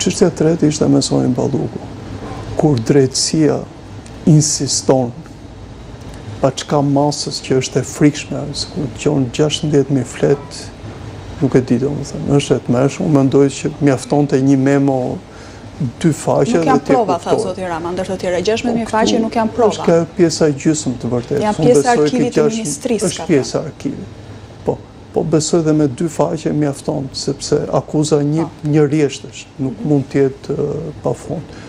Çështja e tretë ishte me zonjën Balluku. Kur drejtësia insiston paçka masës që është e frikshme, se kur dëgjon 16.000 fletë, nuk e di domethënë, është e tmerrshme, unë mendoj që mjaftonte një memo dy faqe Nuk janë prova, tha zoti Rama, ndër të tjera, 16.000 po, faqe nuk janë prova. Është kjo pjesa e gjysmë të vërtetë. Janë pjesë e arkivit të ministrisë. Është pjesë e arkivit. Po. Po besoj dhe me dy faqe mjafton, sepse akuza një, po. një rresht është, nuk mund të jetë pa fund.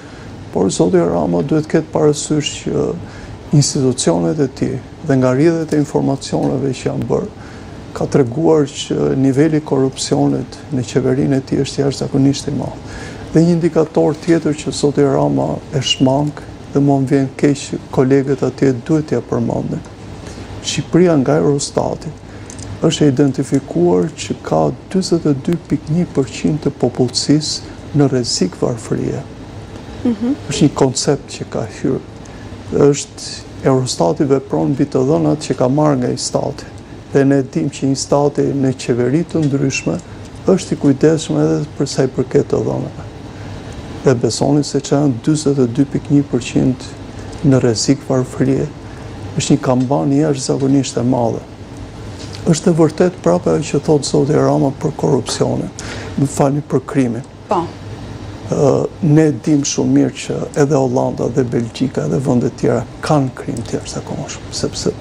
Por zoti Rama duhet të ketë parasysh që institucionet e tij dhe nga rrjedhjet e informacioneve që janë bërë, ka treguar që niveli i korrupsionit në qeverinë e tij është jashtëzakonisht i madh. Dhe një indikator tjetër që zoti Rama e shmang dhe mua më vjen keq kolegët atje duhet t'ia përmendin. Shqipëria nga Eurostati është e identifikuar që ka 42.1% të popullsisë në rrezik varfërie. Mhm. Është një koncept që ka hyrë. Është Eurostati vepron mbi të dhënat që ka marrë nga INSTAT-i. Dhe ne dimë që INSTAT-i në qeveri të ndryshme është i kujdesshëm edhe për sa i përket të dhënave. Dhe besoni se që janë 42.1% në rrezik varfërie, është një kambanë jashtëzakonisht e madhe. Është e vërtetë prapë ajo që thotë zoti Rama për korrupsionin, më falni për krimin. Po. Ne dimë shumë mirë që edhe Holanda dhe Belgjika dhe vende tjera kanë krim të jashtëzakonshëm, sepse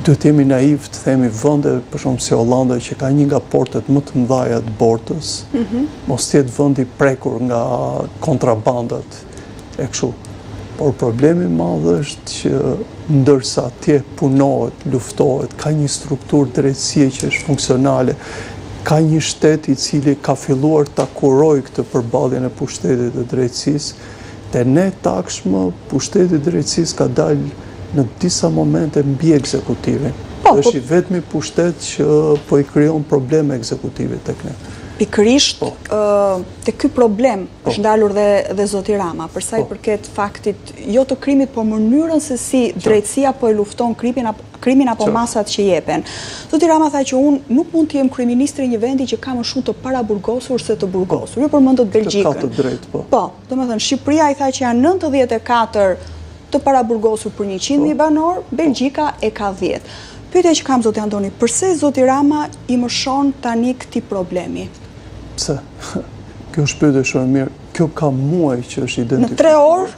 duhet të jemi naiv të themi vende për shembull si Holanda që ka një nga portet më të mëdha të botës, mm mos të jetë vend i prekur nga kontrabandat e kështu. Por problemi i madh është që ndërsa atje punohet, luftohet, ka një strukturë drejtësie që është funksionale, ka një shtet i cili ka filluar ta kurojë këtë përballjen e pushtetit dhe drejtësisë, te ne tashmë pushteti i drejtësisë ka dalë në disa momente mbi ekzekutivin. Po, po. Është i vetmi pushtet që po i krijon probleme ekzekutivit tek ne. Pikërisht, po. te ky problem po. është ndalur dhe dhe zoti Rama, për sa i po. përket faktit jo të krimit, por mënyrën se si drejtësia po e lufton krimin apo krimin apo masat që jepen. Zoti Rama tha që unë nuk mund të jem kryeministri i një vendi që ka më shumë të paraburgosur se të burgosur. Ju përmendët Belgjikën. Ka të drejtë, po. Po, domethënë Shqipëria i tha që janë 94 të paraburgosur për 100.000 po. banorë, Belgjika e ka 10. Pyetja që kam zoti Andoni, përse zoti Rama i mëshon tani këtij problemi? Pse? Kjo është pyetje shumë e mirë. Kjo ka muaj që është identifikuar. Në tre orë,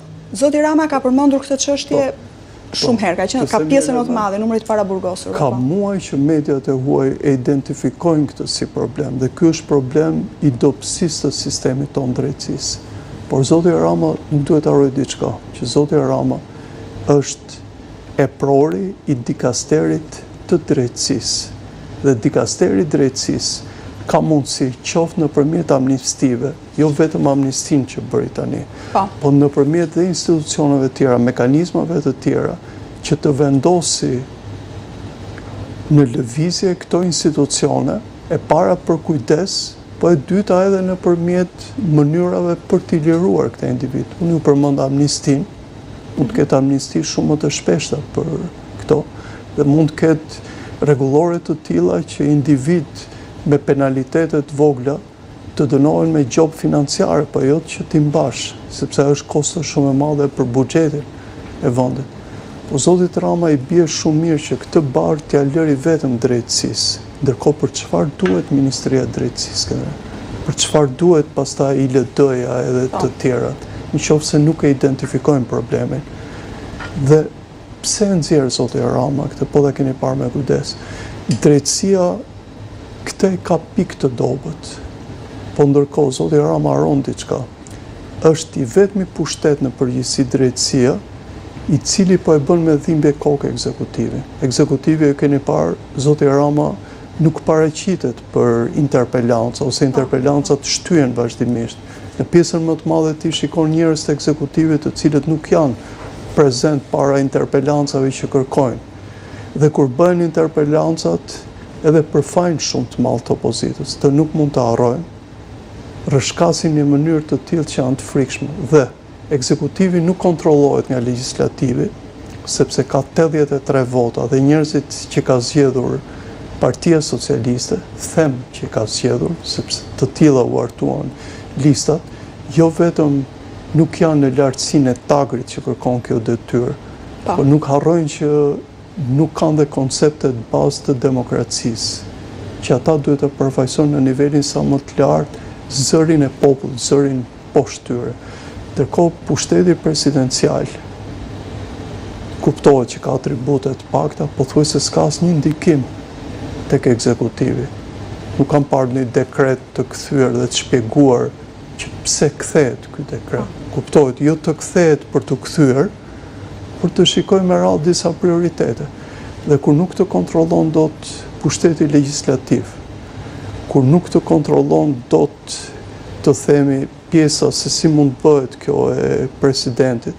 zoti Rama ka përmendur këtë çështje po. shumë herë, ka qenë ka pjesën më të madhe numrit të paraburgosurve. Ka po. muaj që mediat e huaj e identifikojnë këtë si problem dhe ky është problem i dobësisë të sistemit tonë drejtësisë. Por zoti Rama nuk duhet të harrojë diçka, që zoti Rama është eprori i dikasterit të drejtësisë dhe dikasteri i drejtësisë ka mundësi qoftë nëpërmjet amnistive, jo vetëm amnistinë që bëri tani, po, po nëpërmjet dhe institucioneve tjera, mekanizmave të tjera, që të vendosi në lëvizje këto institucione, e para për kujdes, po e dyta edhe nëpërmjet mënyrave për t'i liruar këta individë. Unë ju përmenda amnistinë, Mund të ketë amnisti shumë më të shpeshta për këto dhe mund të ketë rregullore të tilla që individë me penalitete të vogla të dënohen me gjobë financiare, po jo që t'i mbash, sepse është kosto shumë e madhe për buxhetin e vendit. Po zotit Rama i bie shumë mirë që këtë barrë t'ia lëri vetëm drejtësisë. Ndërkohë për çfarë duhet Ministria e Drejtësisë këtë? Për çfarë duhet pastaj ILD-ja edhe të po. tjerat, në qoftë se nuk e identifikojnë problemin. Dhe pse e nxjerr zoti Rama këtë, po ta keni parë me kujdes. Drejtësia këtë e ka pikë të dobët. Po ndërkohë zoti Rama harron diçka. Është i vetmi pushtet në përgjithësi drejtësia, i cili po e bën me dhimbje koke ekzekutivin. Ekzekutivi e keni parë, zoti Rama nuk paraqitet për interpelanca, ose interpelancat shtyhen vazhdimisht. Në pjesën më të madhe ti shikon njerëz të ekzekutivit të cilët nuk janë prezent para interpelancave që kërkojnë. Dhe kur bëhen interpelancat, edhe për fajin shumë të madh të opozitës, të nuk mund të harrojmë, rrëshqasin në mënyrë të tillë që janë të frikshme. Dhe ekzekutivi nuk kontrollohet nga legjislativi, sepse ka 83 vota dhe njerëzit që ka zgjedhur Partia Socialiste, them që ka zgjedhur, sepse të tilla u hartuan listat, jo vetëm nuk janë në lartësinë e tagrit që kërkon kjo detyrë, po, po nuk harrojnë që nuk kanë dhe konceptet bazë të demokracisë, që ata duhet të përfaqësojnë në nivelin sa më të lartë zërin e popullit, zërin poshtë tyre. Ndërkohë, pushteti presidencial kuptohet që ka atribute të pakta, pothuajse s'ka asnjë ndikim tek ekzekutivi. Nuk kam parë një dekret të kthyer dhe të shpjeguar që pse kthehet ky dekret. Kuptohet, jo të kthehet për t'u kthyer, por të shikojë me radhë disa prioritete. Dhe kur nuk të kontrollon dot pushteti legjislativ, kur nuk të kontrollon dot të themi pjesa se si mund të bëhet kjo e presidentit,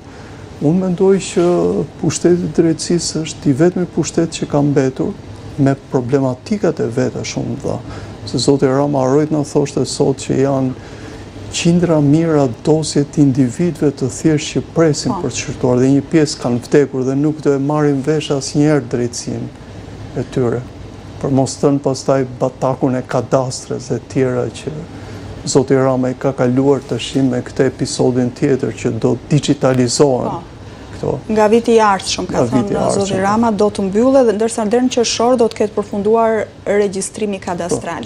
unë mendoj që pushteti i drejtësisë është i vetmi pushtet që ka mbetur me problematikat e veta shumë të mëdha. Se zoti Rama harroi të na thoshte sot që janë qindra mijëra dosje të individëve të thjeshtë që presin po. për të shqyrtuar dhe një pjesë kanë vdekur dhe nuk do e marrin vesh asnjëherë drejtësinë e tyre. Për mos thënë pastaj batakun e kadastrës dhe tjera që zoti Rama i ka kaluar tashi me këtë episodin tjetër që do digjitalizohen. Po. Këto. Nga viti i ardhshëm, ka thënë zoti Rama, do të mbyllet dhe ndërsa deri në qershor do të ketë përfunduar regjistrimi kadastral.